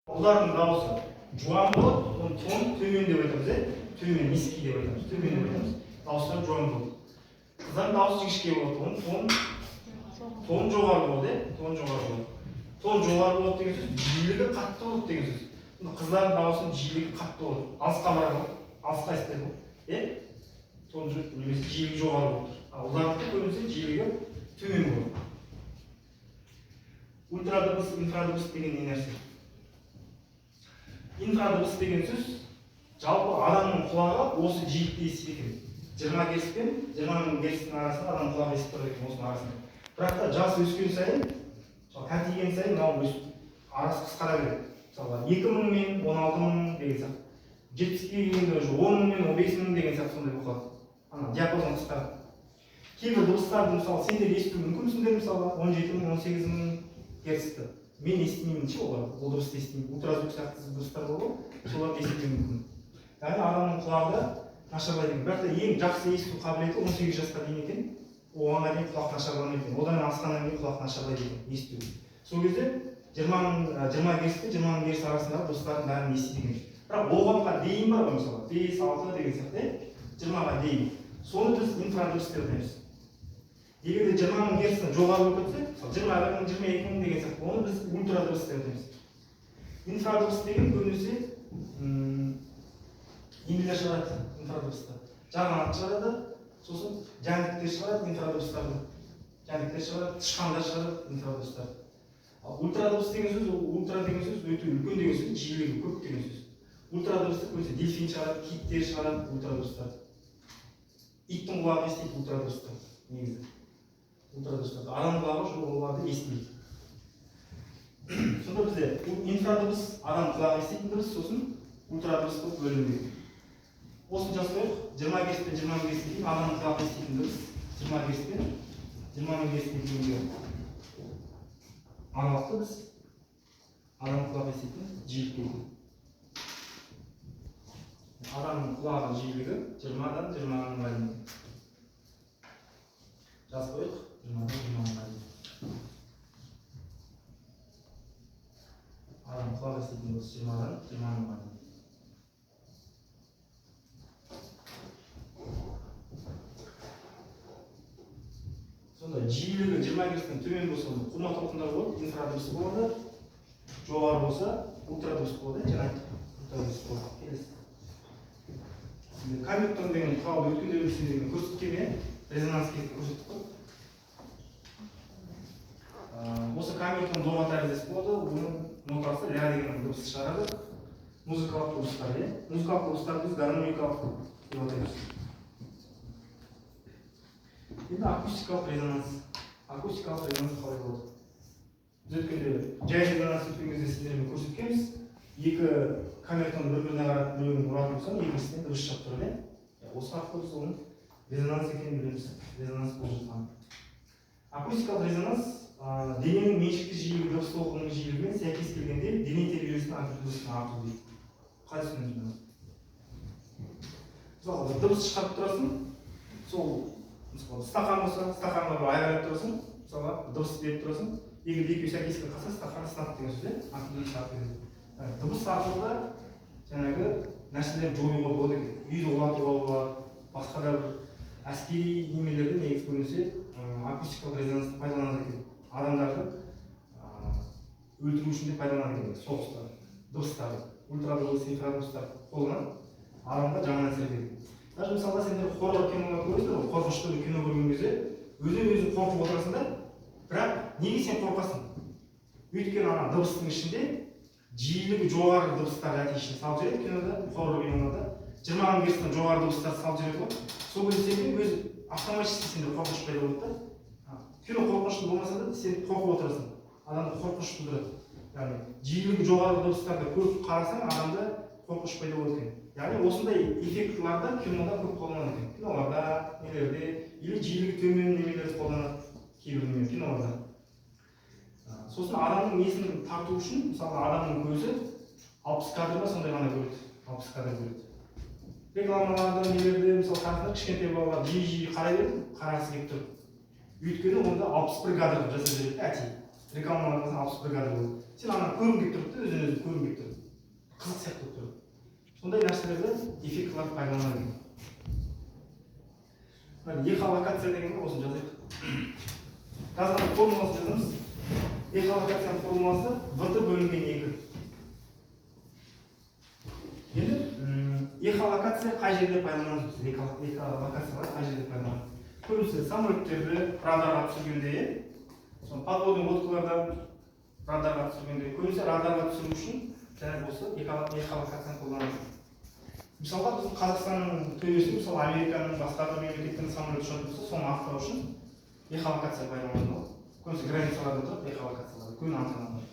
Ұлдардың дауысы жуан болады, оны тон төмен деп айтамыз, иә, төмен, низкий деп айтамыз, төмен деп айтамыз. Дауыстары жуан болады. Қыздардың дауысы жіңішке болады, оның тон жоғары болады, иә, тон жоғары болады. Тон жоғары болады деген сөз жиілігі қатты болады деген сөз. Сонда қыздардың дауысының жиілігі қатты болады, алысқа барады ғой, алысқа естіледі ғой, иә, тон немесе жиілігі жоғары болып тұр. Ал ұлдардікі көбінесе жиілігі төмен болады. Ультрадыбыс, инфрадыбыс деген не нәрсе? Инфрадыбыс деген сөз, жалпы адамның құлағы осы жиілікте естиді екен. 20 герц пен 20 000 герцтің арасында адам құлағы естіп тұрады екен, осының арасында. Бірақ та жас өскен сайын, мысалы, кәртейген сайын мынау өсіп, арасы қысқара береді. Мысалға, 2000 мен 16 000 деген сияқты. 70-ке келгенде уже 10 000 мен 15 000 деген сияқты, сондай болып қалады. Ана диапазон қысқарады. Кейбір дыбыстарды, мысалы, сендер естуі мүмкінсіңдер, мысалға, 17 000, 18 000 герцті. Мен естімеймін ше оларды, ол дыбысты естімеймін. Ультразвук сияқты дыбыстар бар ғой, соларды естімеуім мүмкін. Яғни адамның құлағы да нашарлайды екен. Бірақ та ең жақсы есту қабілеті 18 жасқа дейін екен. Оғанға дейін құлақ нашарламайды екен. Одан асқаннан кейін құлақ нашарлайды екен есту. Сол кезде 20 герц пен 20 000 герц арасындағы дыбыстардың бәрін естиді екен. Бірақ оғанға дейін бар ғой, мысалы, 5, 6 деген сияқты, иә, 20-ға дейін. Соны біз инфрадыбыс деп атаймыз. Егер де 20 000 герцтен жоғары болып кетсе, мысалы, 21 000, 22 000 деген сияқты, оны біз ультрадыбыс деп атаймыз. Инфрадыбыс деген көбінесе нелер шығарады инфрадыбысты? Жарғанат шығарады, сосын жәндіктер шығарады инфрадыбыстарды. Жәндіктер шығарады, тышқандар шығарады инфрадыбыстарды. Ал ультрадыбыс деген сөз, ол ультра деген сөз өте үлкен деген сөз, жиілігі көп деген сөз. Ультрадыбысты көбінесе дельфин шығарады, киттер шығарады ультрадыбыстарды. Иттің құлағы естиді ультрадыбысты негізі. Ультрадыбыстарды. Адам құлағы жоқ, оларды естімейді. Сонда бізде инфрадыбыс адам құлағы еститін дыбыс, сосын ультрадыбыс болып бөлінеді. Осыны жазып қояйық. 20 герц пен 20 000 герцке дейін адамның құлағы еститін дыбыс, 20 герц пен 20 000 герцке дейінгі аралықты біз адам құлағы еститін жиілік дейміз. Адамның құлағы жиілігі 20-дан 20 мыңға дейін. Жазып қояйық, 20-дан 20 мыңға дейін. Адам құлағы еститін дыбыс 20-дан 20 мыңға дейін. Сонда жиілігі 20 герцтен төмен болса, онда қума толқындар болады, инфрадыбыс болады. Жоғары болса, ультрадыбыс болады, жаңа айттық. Ультрадыбыс болады. Келесі. Енді камертон деген құралды өткенде де сендерге көрсеткенмін, иә? Резонанс кезінде көрсеттік қой. Осы камертон доға тәріздес болады, оның нотасы ля деген дыбыс шығарады. Музыкалық дыбыстар, иә? Музыкалық дыбыстарды біз гармоникалық деп атаймыз. Енді акустикалық резонанс. Акустикалық резонанс қалай болады? Біз өткенде жай резонанс өткен кезде сіздерге көрсеткенбіз. Екі камертон бір-біріне қарап біреуін ұратын болсаң, екіншісінен дыбыс шығып тұрады, иә? Осы арқылы біз оның резонанс екенін білеміз. Резонанс болып жатқанын. Акустикалық резонанс, дененің меншікті жиілігі дыбыс толқынының жиілігімен сәйкес келгенде дене тербелісінің амплитудасының артуы дейді. Қалай түсінеміз бұны? Мысалға, бір дыбыс шығарып тұрасың, сол, мысалы, стақан болса, стақанға бір айғайлап тұрасың, мысалға, дыбыс беріп тұрасың. Егер екеуі сәйкес келіп қалса, стақан сынады деген сөз, иә? Амплитудасы артып кетеді. Дыбыс арқылы да жаңағы нәрселерді жоюға болады екен. Үйді құлатуға болады, басқа да бір әскери немелерде негізі көбінесе акустикалық резонансты пайдаланады екен. Адамдарды өлтіру үшін де пайдаланады екен соғыста. Дыбыстарды, ультрадыбыс, инфрадыбыстар қолданады, адамға жаман әсер етеді. Даже мысалға, сендер хоррор кинолар көресіңдер ғой, қорқынышты бір кино көрген кезде өзінен өзің қорқып отырасың да, бірақ неге сен қорқасың? Өйткені ана дыбыстың ішінде жиілігі жоғары дыбыстарды әдейі ішіне салып жібереді кинода, хоррор киноларда. 20 000 герцтен жоғары дыбыстарды салып жібереді ғой. Сол кезде сенде өзі автоматически сенде қорқыныш пайда болады да. Кино қорқынышты болмаса да, сен қорқып отырасың. Адамда қорқыныш тудырады. Яғни жиілігі жоғары дыбыстарды көп қарасаң, адамда қорқыныш пайда болады екен. Яғни осындай эффектілерді кинода көп қолданады екен. Киноларда, нелерде, или жиілігі төмен немелерді қолданады кейбір неме киноларда. Сосын адамның несін тарту үшін, мысалға, адамның көзі 60 кадр ба, сондай ғана көреді. 60 кадр көреді. Рекламаларда, нелерде, мысалы, қарасаңдар, кішкентай балалар жиі-жиі қарай береді, қарағысы келіп тұр. Өйткені онда 61 кадр қылып жасап жібереді да әдейі. Рекламаларда 61 кадр болады. Сен ана көргің келіп тұрады да, өзін өзі көргің келіп тұрады. Сондай нәрселерді, эффектілерді пайдаланады екен. Мына эхолокация деген бар, осыны жазайық. Қазір ана формуласын жазамыз. Эхолокацияның формуласы: ВТ бөлінген екі. Енді эхолокация қай жерде пайдаланамыз біз? Эхолокациялар қай жерде пайдаланамыз? Көбінесе самолеттерді радарға түсіргенде, иә, соны подводный лодкаларда радарға түсіргенде, көбінесе радарға түсіру үшін жаңағы осы эхолокацияны қолданады. Мысалға, біздің Қазақстанның төбесінде, мысалы, Американың, басқа бір мемлекеттің самолеті ұшатын болса, соны анықтау үшін эхолокация пайдаланады ғой. Көбінесе границаларда тұрады эхолокациялар, үлкен антенналар.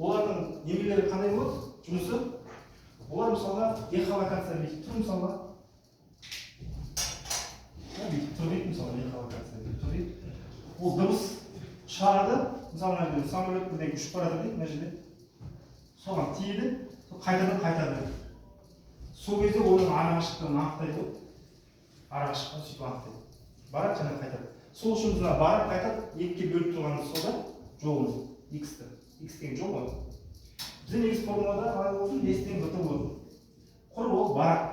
Олардың немелері қандай болады, жұмысы? Олар, мысалға, эхолокация бүйтіп тұр, мысалға, бүйтіп тұр дейді. Мысалы, эхолокация бүйтіп тұр дейді. Ол дыбыс шығарады. Мысалы, мына жерде самолет бірдеңе ұшып бара жатыр дейді, мына жерде соған тиеді, сол қайтадан қайтады. Сол кезде оның арақашықтығын анықтайды ғой, арақашықтығын сөйтіп анықтайды. Барады және қайтады. Сол үшін біз мына барып қайтады, екіге бөліп тұрғанымыз сол да, жолын, иксті. Икс деген жол ғой. Бізде негізі формулада қалай болсын? С тең ВТ болатын. Құр ол барады,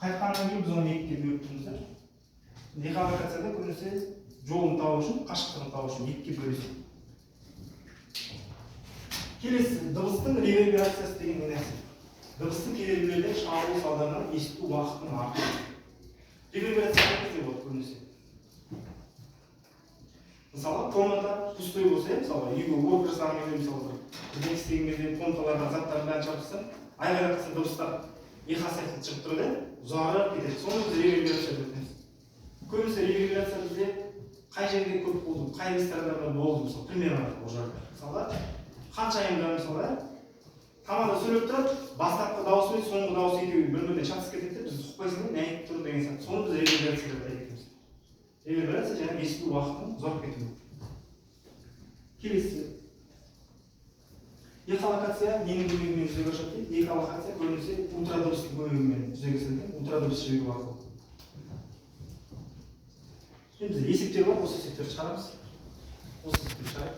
қайтқаннан кейін біз оны екіге бөліп тұрмыз да. Эхолокацияда көбінесе жолын табу үшін, қашықтығын табу үшін екіге бөлесің. Келесі, дыбыстың реверберациясы деген не нәрсе? Дыбыстың кедергілерден шығарылу салдарынан есту уақытының артуы. Реверберация қай кезде болады көбінесе? Мысалға, комната пустой болса, иә, мысалға, үйге уборка жасаған кезде, мысалы, бір бірдеңе істеген кезде, комнаталардан заттардың бәрін шығарып тастасаң, айғайлап қалсаң, дыбыстар эхо сияқты шығып тұрады, иә, ұзарып кетеді. Соны біз реверберация деп атаймыз. Көбінесе реверберация бізде қай жерде көп болды, қай ресторандарда болды? Мысалы, примерно уже, мысалға, Ханшайымда, мысалы, иә, тамада сөйлеп тұрады, бастапқы дауысы мен соңғы дауысы екеуі бір біріне шатысып кетеді де, біз ұқпайсың да, не айтып тұр деген сияқты. Соны біз реверберация деп атайды екенбіз. Реверберация және есту уақытының ұзарып кетуі. Келесі, эхолокация ненің көмегімен жүзеге асады дейді? Эхолокация көбінесе ультрадыбыстың көмегімен жүзеге асады екен, ультрадыбыс жіберу арқылы. Енді бізде есептер бар, осы есептерді шығарамыз. Осы есептерді шығарайық.